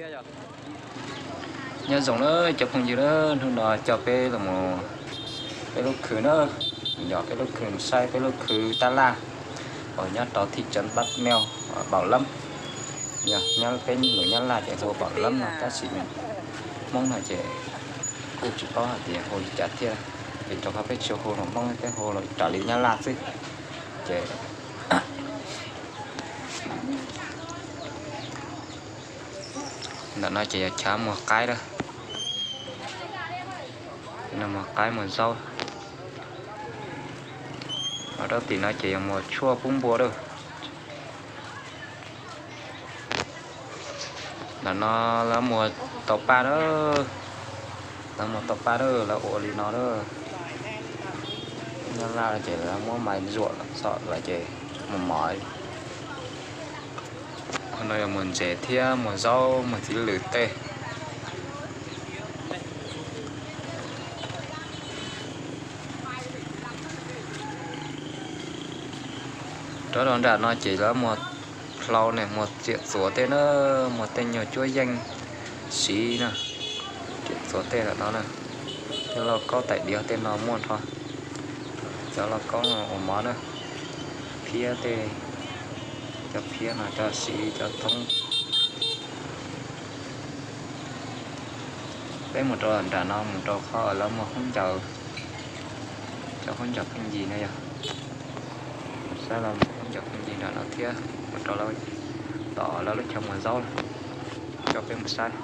Nyob zoo na cov phooj ywg na, hnub no coj peb los mus peb lub khw na, yog peb lub khw saib peb lub khw tab laj uas nyob rau thib tsev Pab Meo, Pab Lab. Yog nyob peb lus Nyab Laj ces hu Pab Lab no, tab sis Hmoob no ces kuj tsis paub hais tias hu li cas thiab, vim rau qhov peb tsis hu lus Hmoob, peb hu raws li Nyab Laj xwb. Ces ntawm no ces yog chav muag qaib lawm, muag qaib muag zaub. Ho rau tim no ces yog muag tshuaj pub npua lawm. Ntawm no lawv muag tau paj lawm, lawv muag tau paj lawm, lawv ua li no lawm. Nyab Laj ces lawv muab mais ntsuam txog lawm ces mus mov. Qhov no yog muag ntses thiab muag zaub muag txiv lws tej. Rov rau nram no ces lawv muag hlau ne, muag riam txuas tej na, muag tej nyuag cuab yeej siv na, riam txuas tej ntawm no na. Tej lauj kaub tais diav tej no muaj nrho, cov lauj kaub ua mov na, phiab tej, cov phiab no cov siv cov thoob. Peb mus rau nram no mus rau qhov lawv muag khaub ncaws, cov khaub ncaws pheej yig no yog, mus saib lawv muag khaub ncaws pheej yig nram no thiab mus rau lawv tom lawv lub chaw muag zaub, coj peb mus saib.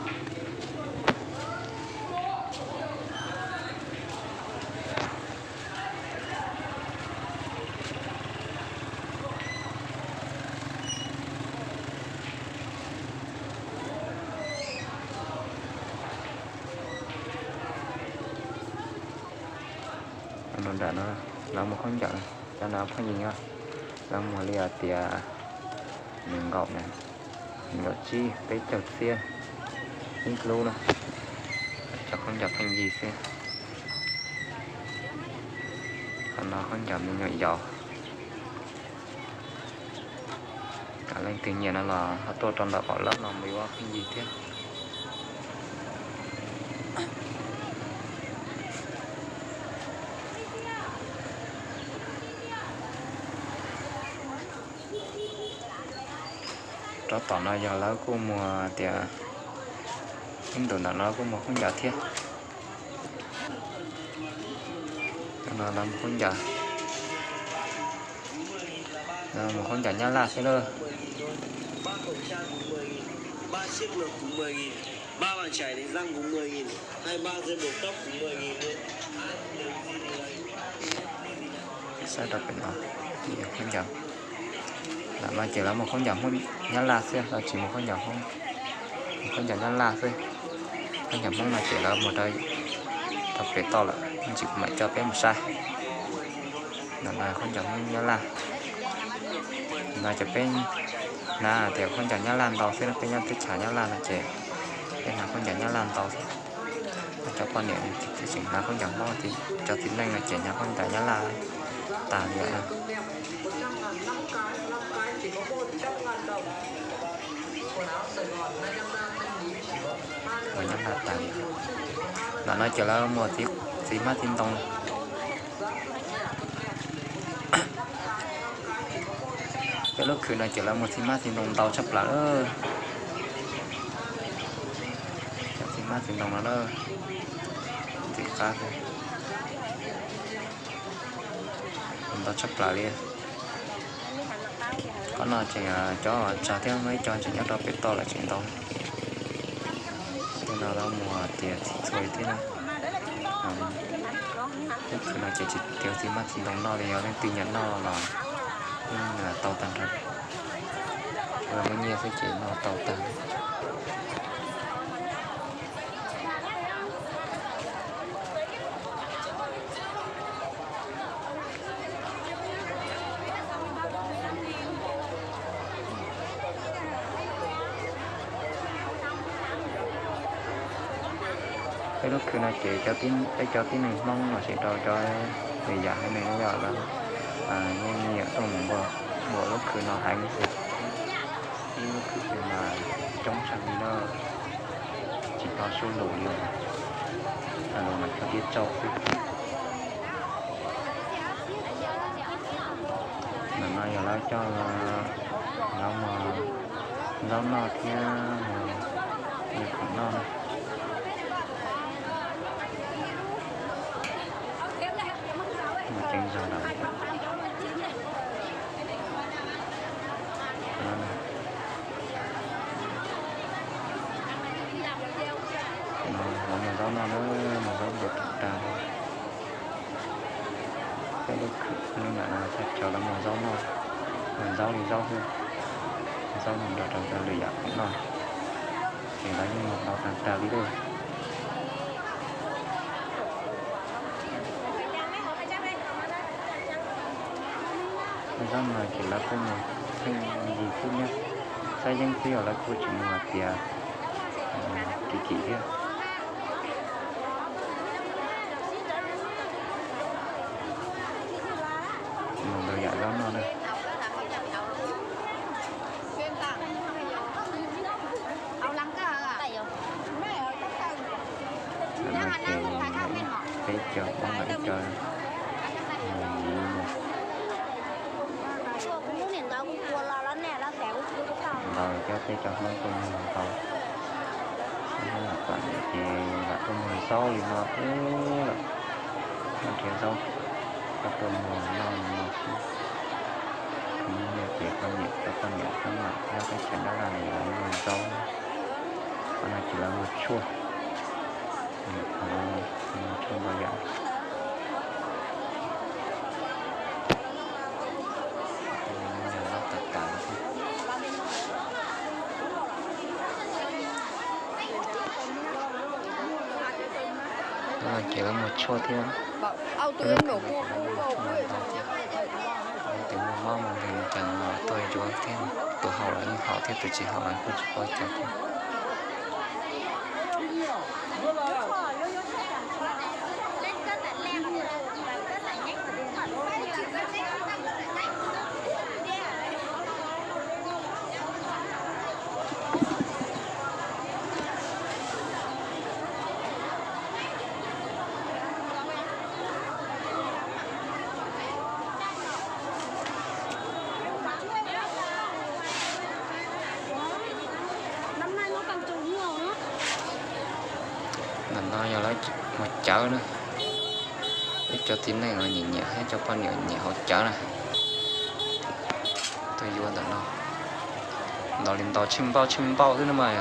Nram no lawv muag khaub ncaws, cov no pheej yig, lawv muag li hais tias nees nkaum na, nees nkaum tsib, peb caug txhiab ib lub na, cov khaub ncaws pheej yig xwb. Qhov no khaub ncaws me nyuam yaus. Leej twg nyiam no los ho tuaj rau ntawm Pab Lab no mus yuav pheej yig thiab. Rau tom no yog lawv kuj muag tias, ib ntus ntawm no kuj muag khaub ncaws thiab. No lawv muag khaub ncaws, muag khaub ncaws Nyab Laj xwb lawm. Saib rau pem no, khaub ncaws, ntawm no ces lawv muag khaub ncaws Hmoob Nyab Laj xwb, lawv tsis muag khaub ncaws Hmoob, khaub ncaws Nyab Laj xwb. Khaub ncaws Hmoob no ces lawv muag rau pem toj lawm, tsis, kuv mam coj peb mus saib. Ntawm no khaub ncaws Hmoob Nyab Laj. No ces peb hnov tias khaub ncaws Nyab Laj ntau xwb, peb nyob teb chaws Nyab Laj no ces peb hnov khaub ncaws Nyab Laj ntau xwb. Cov poj niam tseem hnov khaub ncaws Hmoob, cov txiv neej no ces hnov khaub ncaws Nyab Laj tag li lawm. Ua Nyab Laj tag li. Ntawm no ces lawv muag txiv hmab txiv ntoo. Peb lub khw no ces lawv muag txiv hmab txiv ntoo ntau tshaj plaws lawm. Cov txiv hmab txiv ntoo no na, txiv qab xwb, ntau tshaj plaws li. Qhov no tseem cov tsawg thiab, muaj ib co tseem nyob rau pem toj lawm tseem ntau. Tej no lawv muag tias txiv txhua thiab na. Lub khw no ces tsis tiav txiv hmab txiv ntoo noj li, yog leej twg nyiam noj los yeej tau tag nrho. Muaj nyiaj xwb ces noj tau tag. Peb lub khw no ces peb cov tib neeg Hmoob los sis rau cov lwm yam haiv neeg los yeej nyiam tuaj mus npuam lub khw no heev. Ib lub khw mas coob tshaj li lawm. Tsis tau sub lus li, lus mas tso tiab tsau xwb. Ntawm no yog lawv coj lawv mus zaub noj thiab mus khoom noj na. Mus ceev zog lawm. Lawv mus zaub noj na, mus zaub ntua tag. Peb lub khwm lub ntawm no txhaj chaw lawv mus zaub noj, mus zaub li zaub xwb, zaub mus nrog rau cov lwm yam khoom noj, ces lawv yeej mus tau tag tag li lawm. Zaub no ces lawv kuj mus pheej yig xwb nyob, xab yeeb xwb os, lawv kuj tsis mus hais tias kim kim thiab. Mus ntau yam zaub noj na. Ces peb cov pab mam ib co mus ntau cov peb cov Hmoob tuaj mus ntau, lam pam ces lam tuaj mus zaub li no thiab lawm. Noj nrhiav zaub, koj tuaj mus noj no xwb. Nyiaj ces koj niam cov poj niam xab mam nyob teb chaws Nyab Laj li lawv mus zaub, qhov no ces lawv mus tshuaj, mus tshuaj ntau yam. Ces lawv mus tshuaj thiab. Tus muaj mob mus ntees cees los tuaj yuav thiab, tus haus los yeej haus thiab, tus tsis haus los kuj tsis paub cas thiab. Ntawm no yog lawv mus cawv na, ib co txiv neej los nyiam nyiam thiab cov poj niam nyiam haus cawv na. Tuaj yuav ntawm no, ntaus li ntaus tsheej npauj tsheej npauj xwb no mas,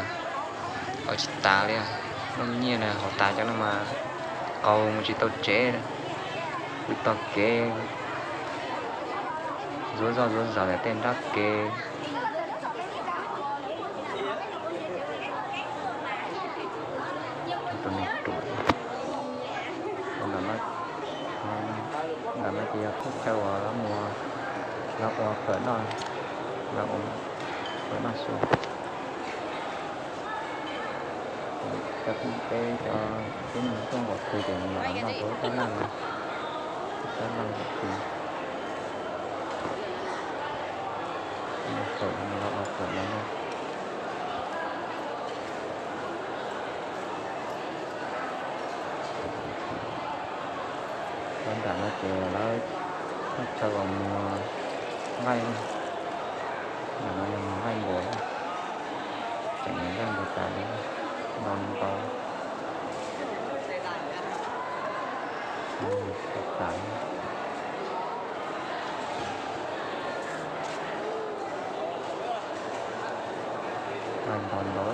haus tsis tas li. Lub nyiaj na haus tas cov no mas qaug mus tsis tau tsev, pw tog kev, zuav zoj zuav zaws ntawm tej nrab kev. Tus me tus, ntawm no ces yog thaj chaw uas lawv mus, lawv ua fawm noj, lawv ua fawm noj su. Cov peb cov tib neeg tuaj npaum twg ces mus noj rau lub tab laj no, tab laj npaum twg. Fawm, lawv ua fawm no na. Lawv nram no ces lawv thaj chaw uas mus nqaij, nram no yog mus nqaij npua, tseem mus nqaij npua tas li, no ntau, tas tas. Nqaij ntau ntau.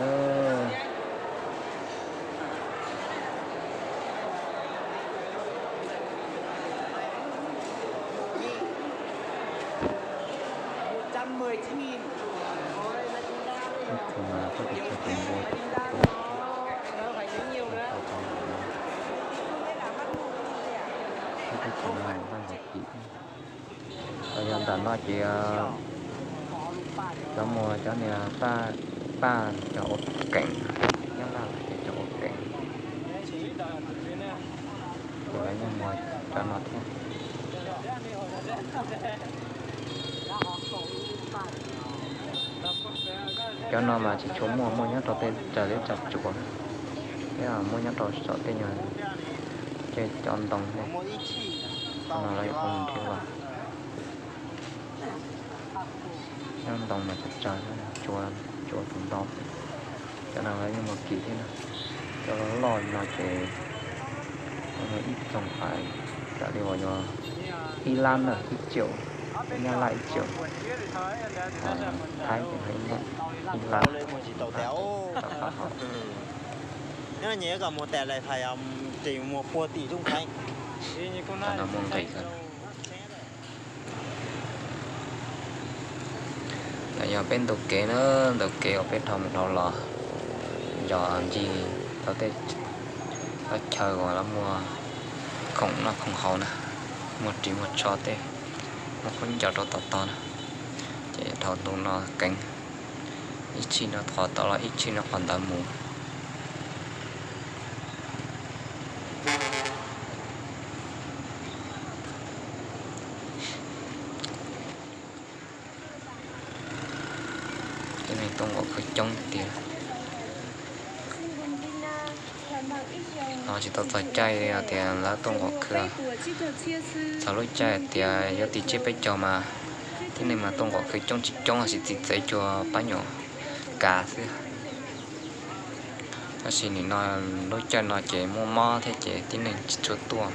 Ib txhia mas koj tus txhia tus npua, ib txhia mas npaj nkaus kis. Yog ntawm no ces cov muag cov niag paj, cov ua keem, Nyab Laj ces cov ua keem, ces lawv yeej muag cov no thiab. Cov no mas tsis tshua muaj, muaj nyob rau tej raws teb raws tsuas. Muaj nyob rau saum tej nyuag cov ntoo ne, no lawv yuav ua nrhiav los. Nyob ntoo mas tsawg tsawg, tshuav tus ntoo xwb. Cov no lawv yeej muag kim thiab na. Cov loj loj no ces ib txoog fais raws li uas yog ib lab na, ib triệu, nyab laj ib triệu, thaib ces ib lab. Nyob nyem kom mus tas lais phais, ris muag puag tim lub phais. Cov no muaj nqis. Lawm yog peb ntu kev na, ntu kev uas peb dhau mus dhau los, yog ncig tau tej qhov chaw uas lawv muag khoom noj khoom haus na, muag ris muag tsho tej, muag khaub ncaws rau tom tog na, ces dhau ntu no keev, ib tshij no qhov tod los ib tshij no qhov ntawd mus. Tib neeg tuaj nqos khw coob tiag. No tsis tau txog caij tias lawv tuaj nqos khw. Txog lub caij tias yuav tim tsiab peb caug mas tib neeg mas tuaj nqos khw coob tsis coob, tsis txi txev cuag pab nyuam kav xwb. Tab sis nim no lub caij no ces muaj mob thiab ces tib neeg tsis tshua tuaj,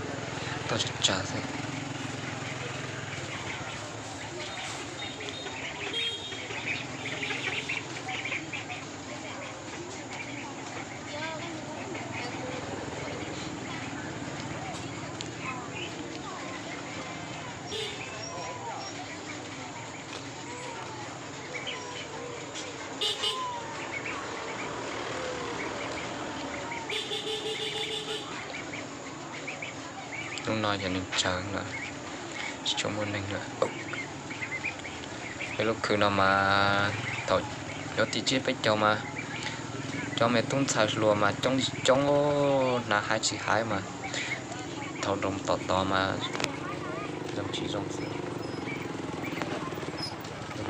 tuaj tsawg tsawg xwb. Hnub no yog neeg tsawg lawm, tsis tshua muaj neeg lawm. Peb lub khw no mas thaum yuav tim tsiab peb caug mas cov me tub ntxhais hluas mas coob tsis coob, hnav haiv tsis haiv mas thaum nroo tom tod mas zoo tsis zoo xwb.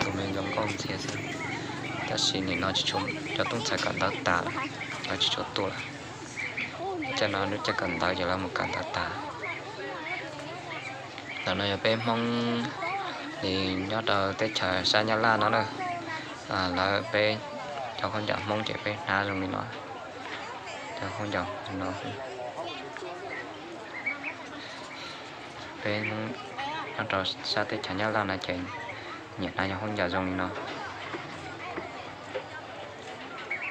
Tus me zoo nkauj ntxhias xwb. Tab sis nim no tsis tshua, cov tub ntxhais kawm ntawv tas lawm, lawv tsis tshua tuaj lawm. Caij no lub caij kawm ntawv ces lawv mus kawm ntawv tas. Ntawm no yog peb Hmoob nyob rau teb chaws sab Nyab Laj no na. Lawv peb cov khaub ncaws Hmoob ces peb hnav zoo li no, cov khaub ncaws no. Peb Hmoob nyob rau sab teb chaws Nyab Laj no ces nyiam hnav cov khaub ncaws zoo li no.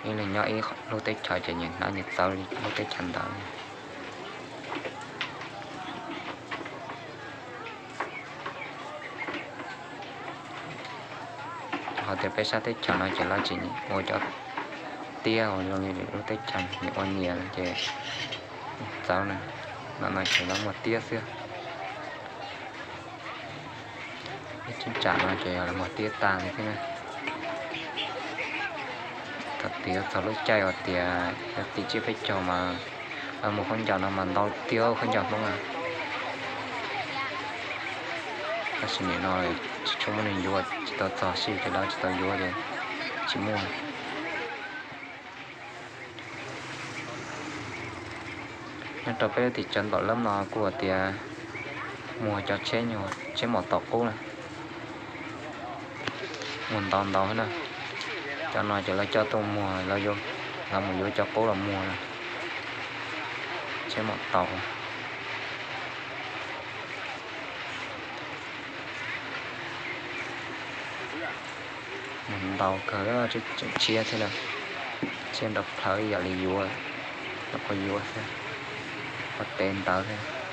Ib leeg nyob ib lub teb chaws ces nyiam hnav nyiam txawv li lub teb chaws ntawd. Hos tias peb sab teb chaws no ces lawv tsis ua cov tiab uas zoo li lub teb chaws nyiam ua nyias no ces txawv na, no no ces lawv muag tiab xwb. Ib cheeb tsam no ces yog lawv muag tiab tag li thiab na. Thaum tiav txog lub caij uas tias yuav tim tsiab peb caug mas lawv muag khaub ncaws no mas ntau tiag khaub ncaws Hmoob na. Tab sis nim no tsis tshua muaj neeg yuav, tsis tau txog sij hawm ces lawv tsis tau yuav ces tsis muaj. Nyob rau peb lub teb chaws ntaum lab no kuj hais tias muag cov tsheb nyuag tsheb maum taus qub na, muag ntau ntau thiab na. Cov no ces lawv coj tuaj muag, lawv mus yuav cov qub los muag na, tsheb maum taus. Muag ntau kawg, tseem tshiab thiab na, tshiab nrov plhawv ib yam li yuav, los qhuav yuav xwb, qhuav tev ntawd thiab.